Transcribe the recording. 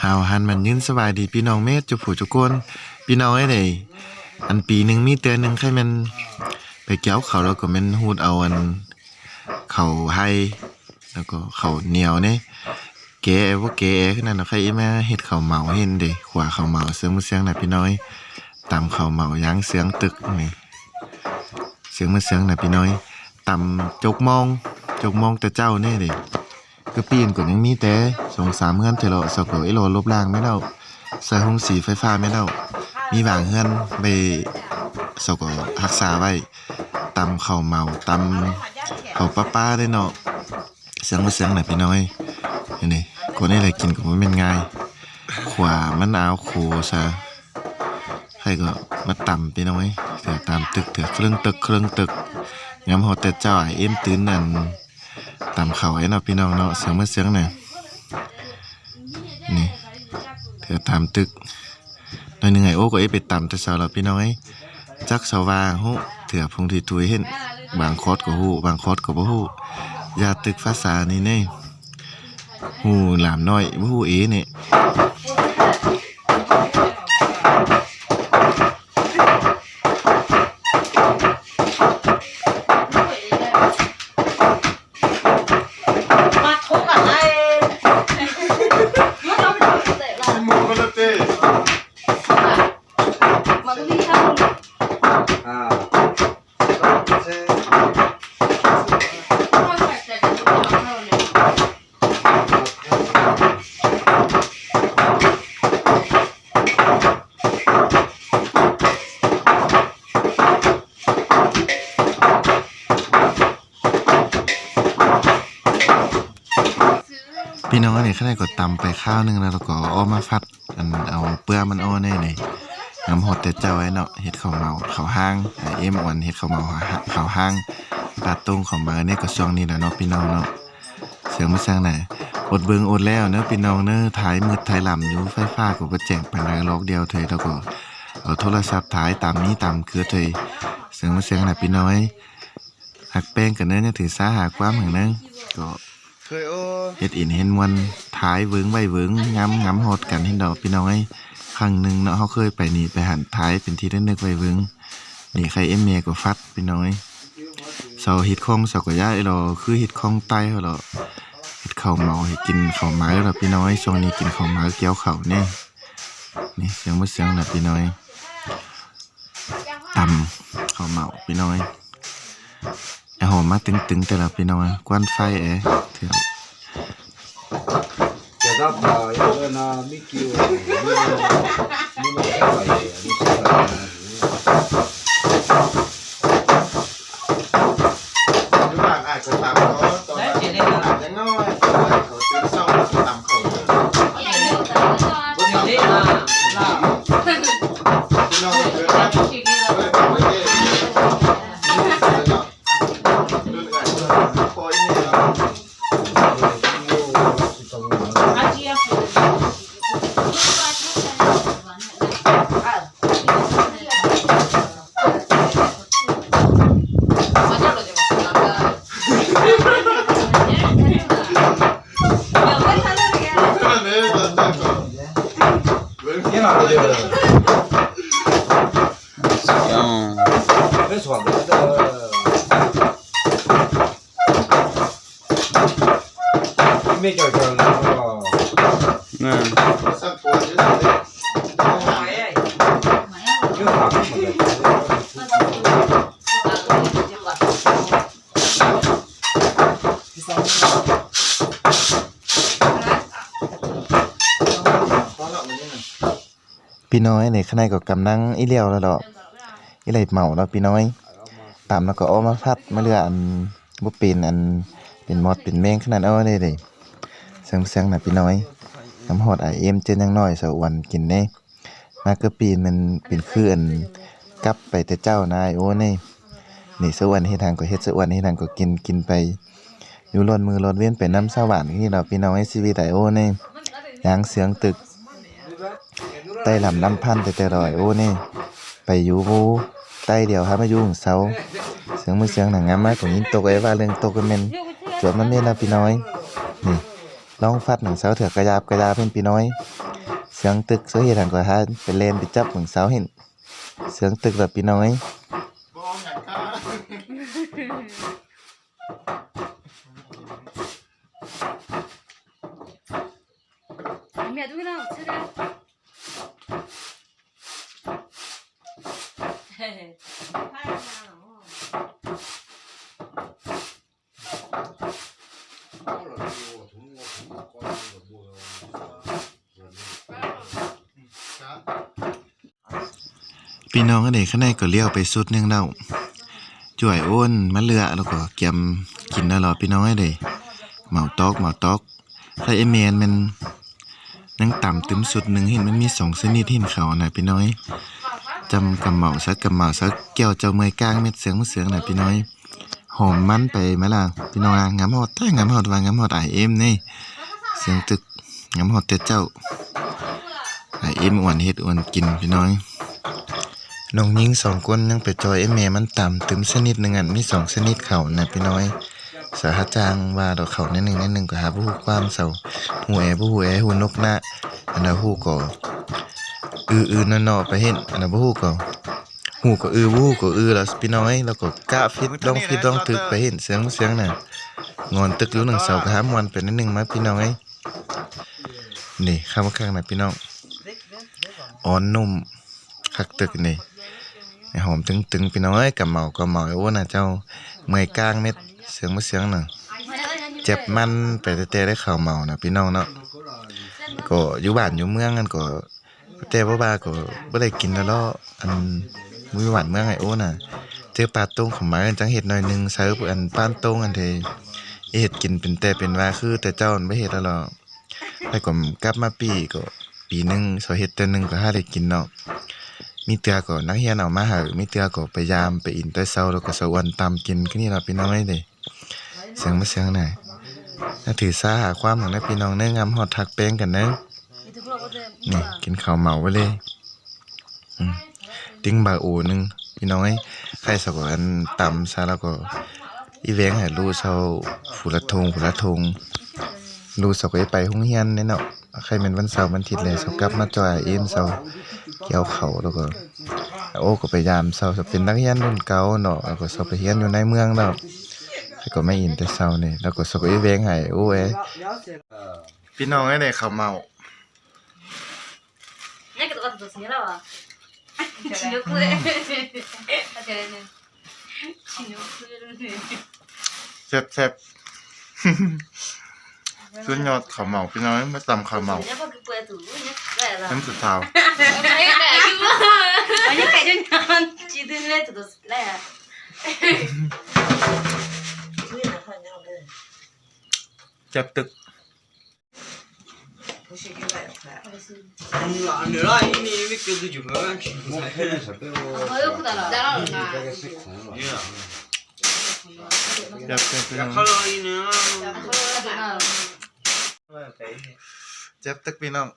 ຮາວຫັນມັນຍືນສະບາຍດີພີ່ນ້ອງເມດຈຸຜູ້ຈຸຄົນ. ພີ່ນ້ອງເອີຍເດ້ ອັນປີໜຶ່ງມີເທື່ອໜຶ່ງ ໃຄ່ແມ່ນໄປກ່ຽວເຂົ້າ ແລ້ວກໍແມ່ນຮູດເອົາອັນເຂົ້າໄຮ່ ແລ້ວກໍເຂົ້າໜຽວເດ້ ແກະບໍ່ແກະ ຄືນັ້ນເນາະ. ໃຄ່ອີ່ມາເຮັດເຂົ້າເໝົາເຫັນເດ້ ຂົ້ວເຂົ້າເໝົາ ເຊື່ອງບໍ່ເຊື່ອງນະພີ່ນ້ອງເອີຍ. ຕຳເຂົ້າເໝົາຢ່າງເຊື່ອງຕຶກນີ້ ເຊື່ອງບໍ່ເຊື່ອງນະພີ່ນ້ອງເອີຍ. ຕຳຈົກມອງ ຈົກມອງແຕ່ເຊົ້ານີ້ເດ້ ຄືປີນກໍຍັງມີແຕ່ສອງສາມເຮືອນເທື່ອເລາະ ສະກໍເອໂລລົບລ້າງແມ່ນແລ້ວ ໃສ່ໂຮງສີໄຟຟ້າແມ່ນແລ້ວ ມີບາງເຮືອນໄວ້ ສະກໍຮັກສາໄວ້. ຕຳເຂົ້າເໝົາ ຕຳເຂົ້າປາໆເດ້ເນາະ ເຊື່ອງບໍ່ເຊື່ອງນະພີ່ນ້ອງເອີຍ. ອັນນີ້ຄົນນີ້ແຫຼະກິນກໍບໍ່ແມ່ນງ່າຍ ຂົວມະນາວໂຄຊະ ໃຄ່ກໍມາຕຳພີ່ນ້ອງເອີຍ ເທື່ອຕາມຕຶກ ເທື່ອເຄິ່ງຕຶກ ເຄິ່ງຕຶກ ຍາມຮອດແຕ່ເຊົ້າ ອ້າຍເອັມຕື່ນ ອັນ ຕຳເຂົ້າໃຫ້ເນາະພີ່ນ້ອງເນາະ ເຊື່ອງບໍ່ເຊື່ອງນະ. ນີ້ ເທື່ອຕາມຕຶກ ໜ້ອຍໜຶ່ງ ອ້າຍໂອກໍເອໄປຕຳແຕ່ເຊົ້າແລ້ວພີ່ນ້ອງເອີຍ. ຈັກສາວວ່າຮູ້ ເທື່ອພົງທີ່ທຸຍເຫັນ ບາງຄອດກໍຮູ້ ບາງຄອດກໍບໍ່ຮູ້ ຢ່າຕຶກພາສານີ້ເນ ຮູ້ຫຼາມນ້ອຍ ບໍ່ຮູ້ເອນີ້. ພີ່ນ້ອງ ອັນນີ້ຂະໜາດກໍຕຳໄປຄາວໜຶ່ງແລ້ວ ແລ້ວກໍເອົາອອກມາຟັດ ອັນເອົາເປືອກມັນອອກແດ່ນີ້. ຍາມຮອດແຕ່ເຊົ້າໄວ້ເນາະ ເຮັດເຂົ້າເໝົາເຂົ້າຫ້າງ ອ້າຍເອັມ ອັນເຮັດເຂົ້າເໝົາເຂົ້າຫ້າງ ປາຕົງເຂົ້າມານີ້ກໍຊ່ວງນີ້ແຫຼະເນາະພີ່ນ້ອງເນາະ. ເຊື່ອງບໍ່ເຊື່ອງນະ ອົດເບິ່ງອົດແລ້ວເນີພີ່ນ້ອງເນີ ຖ່າຍມືດຖ່າຍລຳຢູ່ ໄຟຟ້າກໍບໍ່ແຈ້ງປານໃດ ລອກດຽວເທື່ອ ແລ້ວກໍເອົາໂທລະສັບຖ່າຍຕາມມີຕາມເກີດເທື່ອ. ເຊື່ອງບໍ່ເຊື່ອງນະພີ່ນ້ອງເອີຍ ຮັກແປ້ງກັນເນີ ຢ່າຖືສາຫາຄວາມຫຍັງເນີ ກໍ ເຄີຍໂອ້ ເຮັດເອັນເຫັນມ່ວນ ຖ່າຍເວີງໄວ້ເວີງ ຍາມງາມຮອດກັນເຫັນດອກພີ່ນ້ອງເອີຍ. ຄັ້ງໜຶ່ງເນາະ ເຮົາເຄີຍໄປນີ້ໄປຫັ້ນ ຖ່າຍເປັນທີ່ລະນຶກໄວ້ເບິ່ງ. ນີ້ໃຄ່ເອັມແມ່ກໍຟັດພີ່ນ້ອງເອີຍ. ເຊົາເຮັດຂອງເຊົາກໍຢ່າອີ່ຫຼໍ ຄືເຮັດຂອງໃຕ້ເຮົາເລາະ ເຮັດເຂົ້າເໝົາ ເຮັດກິນເຂົ້າເໝົາເລາະພີ່ນ້ອງເອີຍ. ຊ່ວງນີ້ກິນເຂົ້າເໝົາກ່ຽວເຂົ້ານີ້ ນີ້ ເຊື່ອງບໍ່ເຊື່ອງນະພີ່ນ້ອງເອີຍ. ຕຳເຂົ້າເໝົາພີ່ນ້ອງເອີຍ ໄອ້ຫອມມາຕຶງໆ ແຕ່ລະພີ່ນ້ອງເອີຍ ກວນໄຟແອ ເທື່ອ ຢູ່ບ້ານອ້າຍກໍຕຳເນາະ ຕອນນັ້ນອາດຈະນ້ອຍ ເຂົາຕື່ນເຊົ້າມາຕຳເຂົ້າເດີ ເບິ່ງເອົາ ພີ່ນ້ອງເດີ ເບິ່ງເດີ ເນາະ ລຸ້ນອ້າຍ ພໍ່ອີ່ແມ່ເນາະ.ພີ່ນ້ອງເອີຍ ໃນຂະນະກໍກຳລັງອີ່ຫຼຽວແລ້ວເນາະ ອີ່ຫຼຽວເໝົາເນາະພີ່ນ້ອງເອີຍ. ຕຳແລ້ວກໍເອົາມາພັດ ມາເຫຼືອອັນບໍ່ເປັນ ອັນເປັນມອດເປັນແມງຂະໜາດເອົາເດ້ ເຊິ່ງໆນະພີ່ນ້ອງເອີຍ. ນຳຮອດອ້າຍເອັມ ເຈີນຫຍັງໜ້ອຍ ສາວອວນກິນເດ້. ມາເກືອບປີ ມັນເປັນຄືອັນກັບໄປແຕ່ເຈົ້ານາ ໂອ້ ນີ້ ນີ້ສາວອວນເຮັດຫຍັງກໍເຮັດ ສາວອວນເຮັດຫຍັງກໍກິນ ກິນໄປ ຢູ່ລອດມື້ລອດເວັນໄປນຳສາວຫວານນີ້ລະພີ່ນ້ອງເອີຍ. ຊີວິດອ້າຍໂອ້ນີ້ ຢ່າງເຊື່ອງຕຶກ ໄຕ້ລຳນ້ຳພັນແຕ່ແຕ່ລອຍ ໂອ້ນີ້ ໄປຢູ່ໄຕ້ດຽວຫາມາຢູ່ເຊົາ ເຊື່ອງມື້ເຊື່ອງໜັງງາມມາກໍຍິງຕົກ ເອີຍ ວ່າເລື່ອງຕົກກໍແມ່ນ ຈວບມາແມ່ນລະພີ່ນ້ອງເອີຍ. ນີ້ ລອງຟັດໜຶ່ງເຊົາເທື່ອກະຢາບກະຢາບເຫັນພີ່ນ້ອງເອີຍ. ເສຍງຕຶກ ໂຊເຮັດຫຍັງກໍຫາໄປແລ່ນໄປຈັບໜຶ່ງເຊົາເຫັນ. ເສຍງຕຶກລະພີ່ນ້ອງເອີຍ. ພີ່ນ້ອງເອີຍ ຂ້າງໃນກໍລ້ຽວໄປຊຸດໜຶ່ງແລ້ວ. ຈ່ວຍໂອນມາເລືອ ແລ້ວກໍກຽມກິນແລ້ວລະ ພີ່ນ້ອງເອີຍ. ເໝົາຕອກ ເໝົາຕອກ. ໃສ່ໄອ້ແມ່ນ ແມ່ນຍັງຕຳຕື່ມຊຸດໜຶ່ງ ເຫັນມັນມີສອງຊະນິດ ເຫັນເຂົານະ ພີ່ນ້ອງເອີຍ. ຈຳກຳເໝົາ ໃສ່ກຳເໝົາ ໃສ່ແຈ່ວເຈົ້າເມື່ອຍກ້າງ ເມັດເສືອງເມືອງນະ ພີ່ນ້ອງເອີຍ. ຫອມມັນໄປມາລະ ພີ່ນ້ອງອະ. ງາມຮອດແທ້ ງາມຮອດວ່າ ງາມຮອດອ້າຍເອັມນີ້. ສຽງຕຶກ ງາມຮອດແຕ່ເຈົ້າ. ອ້າຍເອັມອວນເຮັດອວນກິນ ພີ່ນ້ອງເອີຍ. ນ້ອງຍິງສອງຄົນຍັງໄປຈ່ອຍໄອ້ແມ່ມັນຕຳຕື່ມຊະນິດໜຶ່ງ ອັນມີສອງຊະນິດເຂົານະ ພີ່ນ້ອງເອີຍ. ສາຫັດຈ້າງວ່າດອກ ເຂົາແນວໜຶ່ງແນວໜຶ່ງ ກໍຫາບໍ່ຮູ້ຄວາມເຂົາ. ຮູ້ແອ ບໍ່ຮູ້ແອ ຮູ້ນົກນະ. ອັນໃດຮູ້ກໍອື່ໆເນາະໆໄປເຫັນ. ອັນໃດບໍ່ຮູ້ກໍ ຮູ້ກໍອື່ ບໍ່ຮູ້ກໍອື່ລະ ພີ່ນ້ອງເອີຍ. ແລ້ວກໍກະຜິດ ລອງຜິດລອງຖືກໄປເຫັນ. ສຽງ ສຽງນະ ງອນຕຶກຢູ່ໜຶ່ງເສົາ ກໍຫາມ່ວນໄປໜ້ອຍໜຶ່ງມາ ພີ່ນ້ອງເອີຍ. ນີ້ ຄຳຄັກນະ ພີ່ນ້ອງ. ອ່ອນນຸ້ມ ຄັກຕຶກນີ້ ຫອມຕຶງໆ ພີ່ນ້ອງເອີຍ. ກຳເໝົາ ກຳເໝົາ ໂອ້ນະເຈົ້າ ເມື່ອຍກ້າງເມັດເສືອງ ເມືອງນະ. ເຈັບມັນໄປແຕ່ໆ ໄດ້ເຂົ້າເໝົານະ ພີ່ນ້ອງເນາະ. ກໍຢູ່ບ້ານຢູ່ເມືອງນັ້ນກໍ ແຕ່ບໍ່ວ່າກໍບໍ່ໄດ້ກິນແລ້ວເນາະ. ອັນ ຢູ່ບ້ານເມືອງໄອໂອນະ ເຈີປາຕົງເຂົ້າມາ ຈັ່ງເຮັດໜ້ອຍໜຶ່ງ. ໃສ່ອັນປານຕົງ ອັນທີ່ເຮັດກິນເປັນແຕ່ເປັນວ່າ ຄືແຕ່ເຈົ້າບໍ່ເຮັດແລ້ວເນາະ. ແລ້ວກໍກັບມາປີ ກໍປີໜຶ່ງ ສາວເຮັດເທື່ອໜຶ່ງກໍຫາໄດ້ກິນເນາະ. ມີເທື່ອກໍນັກຮຽນເອົາມາໃຫ້ ມີເທື່ອກໍໄປຢາມໄປອິນແຕ່ເຊົ້າ ແລ້ວກໍສາວອວນຕຳກິນຄືນີ້ລະ ພີ່ນ້ອງເອີຍ. ສຽງບໍ່ສຽງນະ ຢ່າຖືສາຫາຄວາມຫັ້ນນະ ພີ່ນ້ອງເອີຍ. ງາມຮອດທັກແປງກັນເດີ. ນີ້ ກິນເຂົ້າເໝົາໄປເລີຍ. ອືມ ຕິ່ງບາໂອໜຶ່ງ ພີ່ນ້ອງເອີຍ. ໄຂ່ສາວກໍອັນຕຳຊະ ແລ້ວກໍອີແຫວງໃຫ້ລູກສາວຜູ້ລະຖົງ ຜູ້ລະຖົງ. ລູກສາວກໍໄປໂຮງຮຽນແດ່ເນາະ. ໃຄ່ແມ່ນວັນເສົາວັນອາທິດແຫຼະ ສາວກັບມາຈ່ອຍເອັມ ສາວກ່ຽວເຂົ້າ ແລ້ວກໍ ໂອ້ ກໍໄປຢາມສາວ ສາວເປັນນັກຮຽນລຸ້ນເກົ່າເນາະ. ແລ້ວກໍສາວໄປຮຽນຢູ່ໃນເມືອງແລ້ວ ແລ້ວກໍມາອິນແຕ່ເຊົ້ານີ້ ແລ້ວກໍສາວກໍອີແຫວງໃຫ້. ໂອ້ຍ ພີ່ນ້ອງເອີຍ ໄດ້ເຂົ້າເໝົາ. Chinokure. ແຊບໆ ສຸດຍອດເຂົ້າເໝົາ ພີ່ນ້ອງເອີຍ. ມາຕຳເຂົ້າເໝົາ ນ້ຳສຸດທ້າຍ. ແຊບຕຶກ. Cep tek pinang.